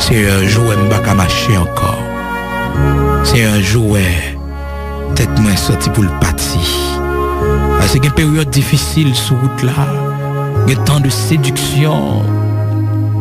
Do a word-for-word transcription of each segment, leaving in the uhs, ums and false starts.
Senyè, jou wè m pa ka mache ankò. Senyè, jou wè tèt mwen santi pou l pati. Paske gen peryòd difisil sou wout la. Gen tan de sediksyon.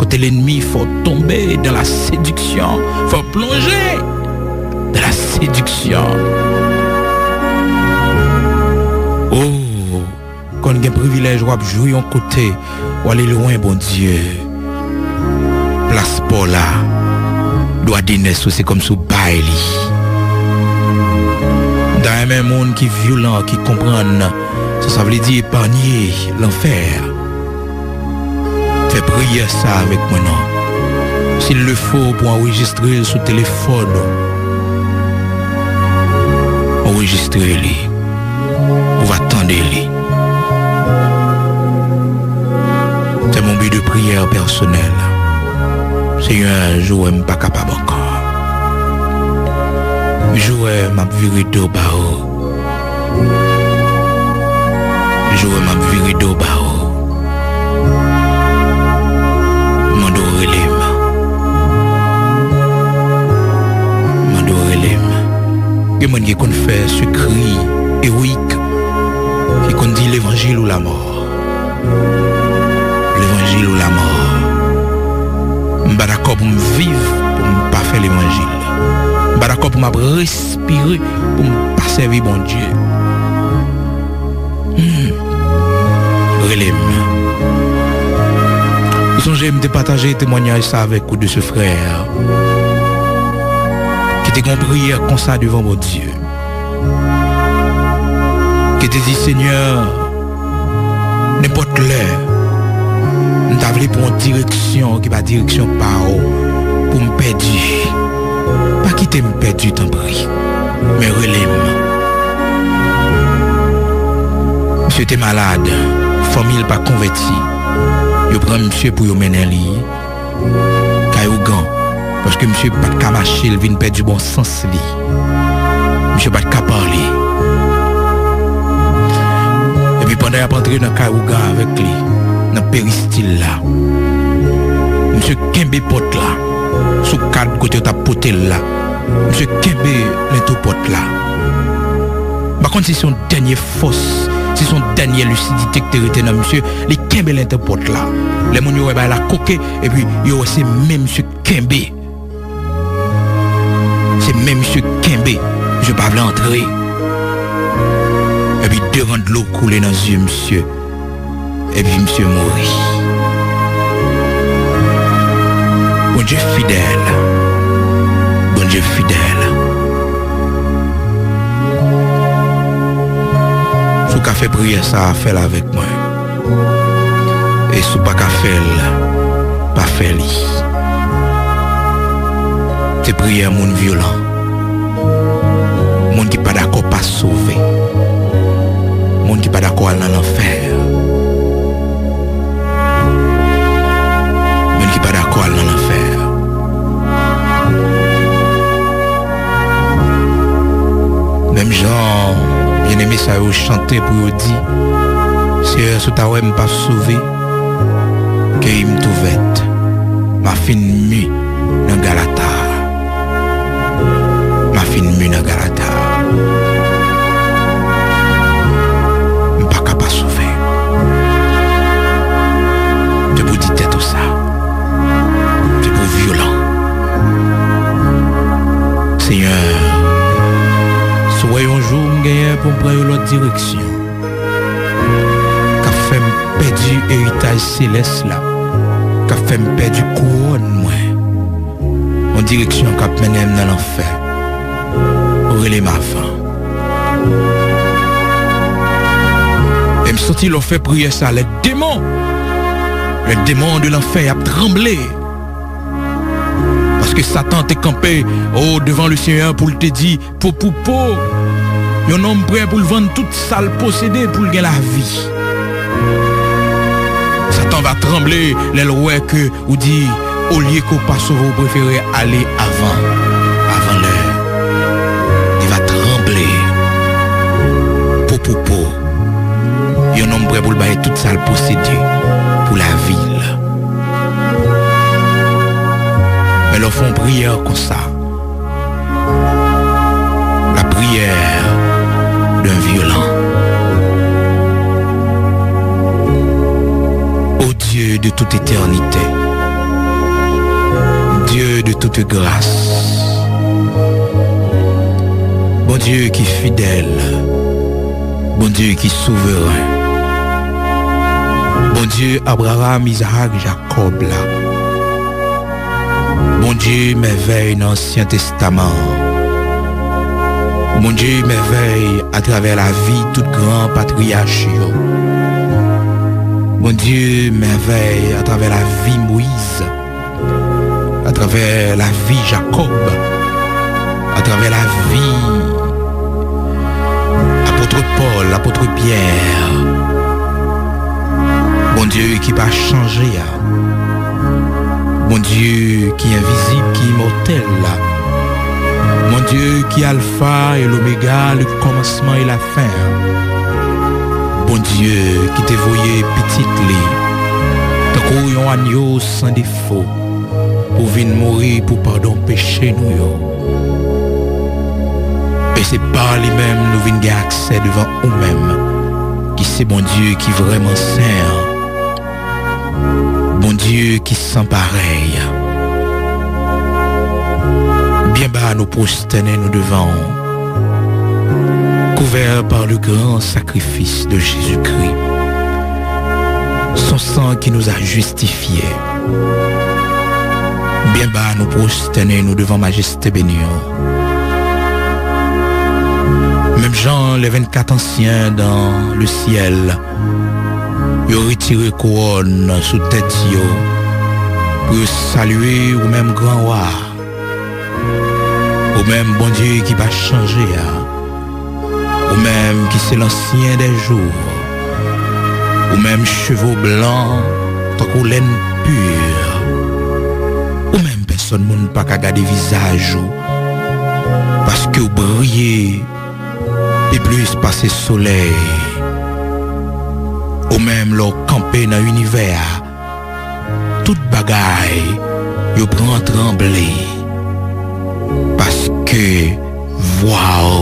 Kote lènmi fè w tonbe dans la séduction. Fè w plonje dans la séduction. Oh, konn gen privilèj w ap jwi yon kote, w ale lwen Bondye. Plas pa w la, dwa de nès ou se kòmsi w bay li. M ta renmen moun ki vyolan, ki konprann sa sa vle di epanye lanfè. Fè priyè sa avèk mwen non. S'il le faut pou anrejistre l sou telefòn ou, anrejistre li. Ou va tande li. C'est mon but de prière personnel. Senyè, jou wè m pa kapab ankò. Jou wè m ap vire do ba ou. Jou wè m ap vire do ba ou. Mande w rele m. Mande w rele m. Gen moun ki konn fè sekri ewoyik, ki konn di levanjil ou lamò. Levanjil ou lamò. M pa dakò pou m viv pou m pa fè levanjil. M pa dakò pou m ap respire pou m pa sèvi Bondye. Hmm. Rele m. Ou sonje m te pataje temwanyaj sa avèk ou de se frè ki te gen yon priyè konsa devan Bondye. Ki te di, Senyè, nenpòt lè, m ta vle pran yon direksyon ki pa direksyon pa w pou m pèdi. Pa kite m pèdi, tanpri. Men rele m. Misye te malad, fanmi l pa konvèti. Yo pran misye pou yo mennen li kay ougan, paske misye pa t ka mache, l vin pèdi bon sans li. Misye pa t ka pale. Epi pandan y ap antre nan kay ougan avèk li, nan peristil la, misye kenbe pòt la, sou kad kote yo t ap pote l la, misye kenbe lento pòt la. M pa konn si se yon dènye fòs, si se yon dènye lisidite ki te rete nan misye, li kenbe lento pòt la. Lè moun yo wè bagay la koke, epi yo wè se men misye kenbe. Se men misye kenbe. Misye pa vle antre. Epi de ran dlo koule nan zye misye. Epi misye mouri. Bondye fidèl. Bondye fidèl. Si w ka fè priyè sa a, fè l avèk mwen. E si w pa ka fè l, pa fè li. Se priyè moun vyolan. Moun ki pa dakò pa sove. Moun ki pa dakò al nan lanfè. Moun ki pa dakò al nan lanfè. Menm jan byeneme sa yo chante pou yo di, Seyè, si w ta wè m p ap sove, keyi m tou vèt, m a fin mi nan galata. M a fin mi nan galata. M pa ka pa sove. Se pou di tèt ou sa. Se pou vyolan. Senyè, si w wè yon jou m genyen pou m pran yon lòt direksyon, k ap fè m pèdi eritaj selès la, k ap fè m pèdi kouwòn mwen, yon direksyon k ap mennen m nan lanfè, rele m avan. E m santi lè w fè priyè sa, les démons, les démons de l'enfer ap tranble. Paske Satan te kanpe, o, devan le Senyè pou l te di, po pou po. Yon nonm prè pou l vann tout sa l posede pou l gen lavi. Satan va tranble lè l wè ke ou di, olye ke w pa sove, ou prefere ale avan, avan lè. Li va tranble. Po pou po. Yon nonm prè pou l bay tout sa l posede pou lavi l. Men lè w fè yon priyè konsa, la prière d'un violent. Ô Dieu de toute éternité, Dieu de toute grâce, Bondye ki fidèl, Bondye ki souveren, Bondye Abraram, Izak, Jakòb la, Bondye mèvèy nan Ansyen Testaman an, Bondye mèvèy atravè lavi tout gran patriyach yo, Bondye mèvèy atravè lavi Moyiz, atravè lavi Jakòb, atravè lavi apot Pòl, apot Pyè. Bondye ki pa chanje a, Bondye ki envizib, ki imòtèl la, Bondye ki Alfa e Lomega, le kòmansman e lafen an, Bondye ki te voye Pitit li tankou yon anyo san defo pou vin mouri pou padon peche nou yo. E se pa li menm nou vin gen aksè devan ou menm, ki se Bondye ki vrèman sen an, Bondye ki san parèy. Byen ba nou pwostène nou devan ou, couvert par le grand sacrifice de Jésus-Christ, son sang qui nous a justifiés. Byen ba nou pwostène nou devan majeste beni an. Menm jan les vingt-quatre anciens dans le ciel, yo retire kouwòn sou tèt yo pou yo salye ou menm gran wa, ou menm Bondye ki pa chanje a, ou menm ki se l'ancien des jours, ou menm cheve w blan tankou lèn pi, ou menm pèsòn moun pa ka gade vizaj ou, paske w briye pi plis pase solèy. Ou menm lè w kanpe nan inivè a, tout bagay yo pran tranble, paske vwa w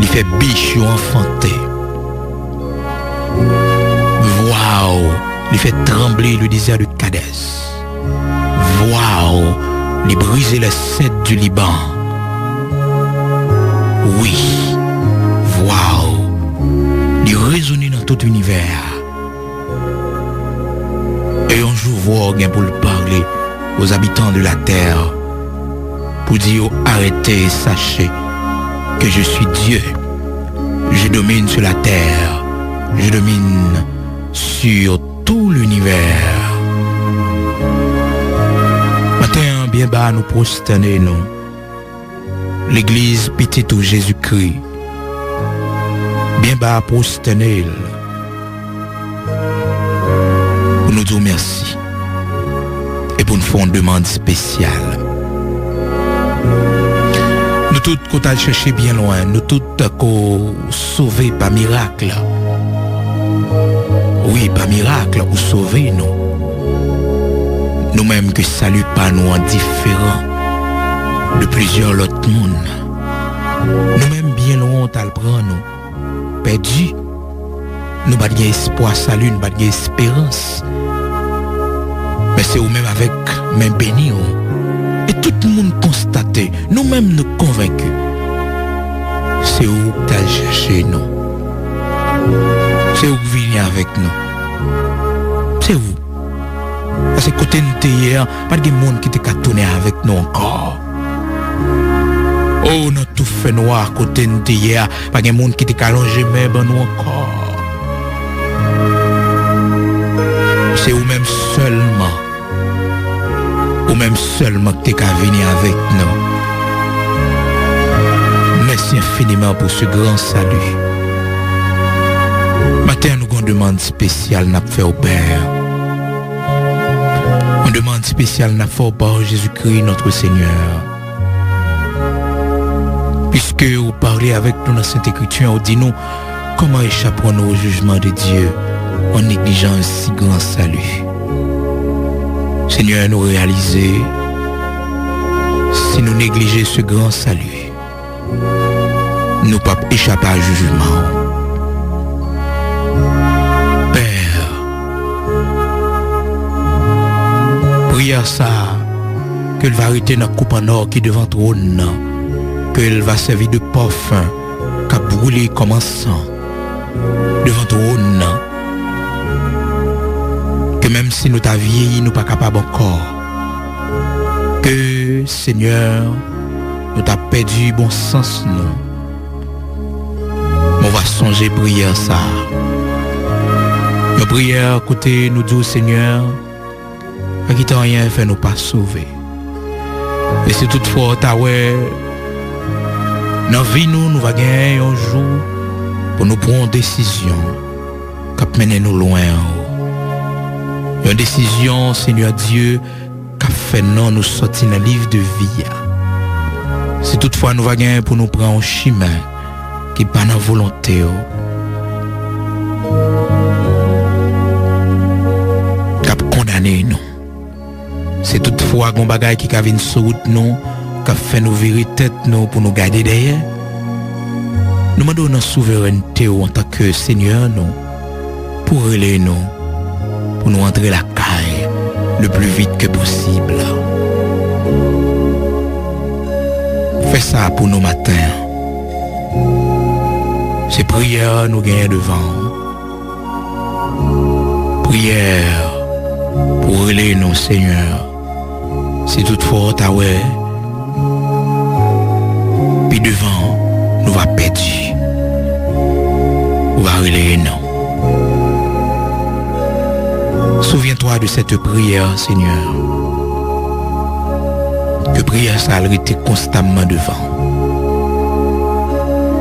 li fè bich yo anfante. Vwa w li fè tranble le désert de Kadès. Vwa w li brize les cèdres du Liban. Wi, vwa w li rezone nan tout inivè a. E yon jou vwa w gen pou l pale aux habitants de la terre pou di yo arete, sachez que je suis Dieu. Je domine sur la terre. Je domine sur tout l'univers. Maten an, byen ba nou pwostène nou. Legliz Pitit ou Jezikri, byen ba pwostène l pou nou di w mèsi e pou n fè yon demann espesyal. Nou tout ko t al chèche byen lwen, nou tout ko sove pa mirak. Wi, pa mirak ou sove nou. Nou menm ke sali pa nou an diferan de plizyè lòt moun. Nou menm byen lwen w t al pran nou, pèdi. Nou pa t gen espwa sali, nou pa t gen esperans. Men se ou menm avèk men beni w. E tout moun konstate, nou menm nou konvenki. Se ou k t al chèche nou. Se ou k vini avèk nou. Se ou. Paske kote n te ye a, pa t gen moun ki te ka tounen avèk nou ankò. O, nan tou fènwa kote n te ye a, pa gen moun ki te ka lonje men ban nou ankò. Se ou menm sèlman. Ou menm sèlman ki te ka vini avèk nou. Mèsi enfiniman pou se gran sali. Maten an, nou gen yon demann espesyal n ap fè w, Pè. Yon demann espesyal n ap fè w pa Jezikri, notre Seigneur. Puisque ou parle avec nous dans Sainte Écriture, ou di nou, comment échapperons-nous au jugement de Dieu en négligeant un si grand salut? Senyè, nou reyalize Si nou neglije ce grand salut, nou p ap echape a jijman w. Pè, priyè sa a, ke l va rete nan koup an nò ki devan twòn nan, ke l va sèvi de pòf k ap boule kòm ansan devan twòn nan, ke menm si nou ta vyeyi, nou pa kapab ankò, ke, Senyè, nou ta pèdi bon sans nou. Men w va sonje priyè sa a. Yon priyè kote nou di w, Senyè, pa kite anyen fè nou pa sove. E si toutfwa w ta wè nan vi nou, nou va genyen yon jou pou nou pran yon desizyon k ap mennen nou lwen w. Yon desizyon, Senyè Dye, k ap fè non nou sòti nan liv de vi a. Si toutfwa nou va genyen pou nou pran yon chimen ki pa nan volonte w, k ap kondane nou. Si toutfwa gon bagay ki ka vin sou wout nou, k ap fè nou vire tèt nou pou nou gade dèyè, nou mande w nan souverènte w antanke Senyè nou, pou w rele nou, pou nou antre lakay le plus vite que possible. Fè sa pou nou maten an. Se priyè nou genyen devan w. Priyè pou w rele nou, Senyè. Si toutfwa w ta wè, pi devan, nou va pèdi. Ou va rele non. Souviens-toi de cette prière, Seigneur. Ke priyè sa a rete konstamman devan.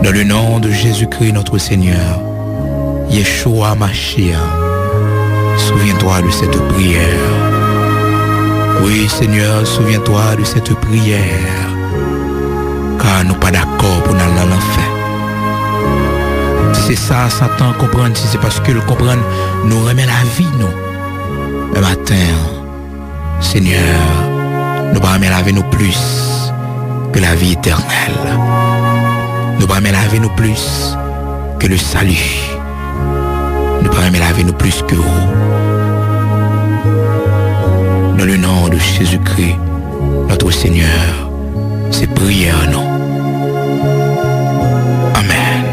Dans le nom de Jésus-Christ, notre Seigneur, Yeshua Mashiach, souviens-toi de cette prière. Oui, Seigneur, souviens-toi de cette prière. Ka nou pa dakò pou n al nan lanfè. Si se sa Satan konprann, si se paske l konprann nou renmen lavi nou, men maten an, Senyè, nou pa renmen lavi nou plis ke lavi etènèl. Nou pa renmen lavi nou plis ke le salut. Nou pa renmen lavi nou plis ke ou. Dans le nom de Jésus-Christ, notre Seigneur, se priyè nou. Amèn.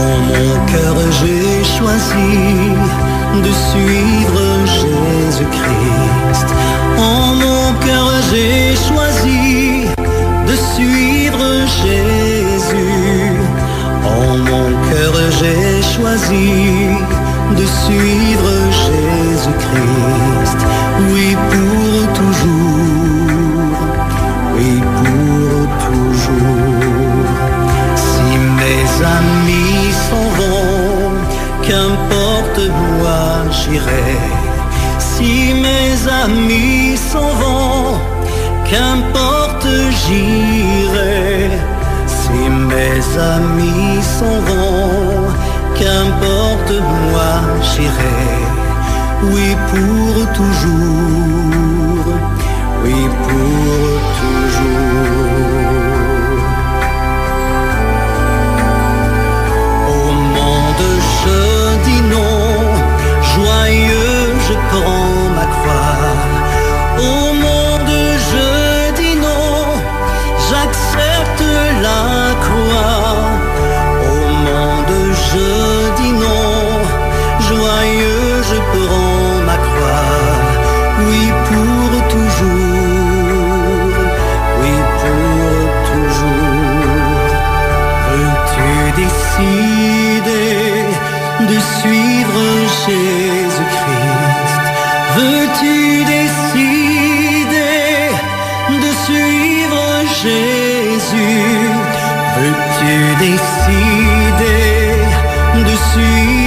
En mon cœur, j'ai choisi de suivre Jésus-Christ. En mon cœur, j'ai choisi de suivre Jésus. En mon cœur, j'ai choisi de suivre Jésus-Christ. Oui, pour toujours. Oui, pour toujours. Si mes amis s'en vont, qu'importe, moi j'irai. Si mes amis s'en vont, qu'importe, j'irai. Si mes amis s'en vont, Qu'importe, moi j'irai, oui, pour toujours, oui, pour toujours. Au monde, je dis non, joyeux, je prends ma croix. Au monde, je dis non, j'accepte la croix. Au monde, je dis non, joyeux, je prends ma croix. Oui, pour toujours, oui, pour toujours. Veux-tu décider de suivre Jésus-Christ? Veux-tu décider de suivre Jésus? Veux-tu décider de suivre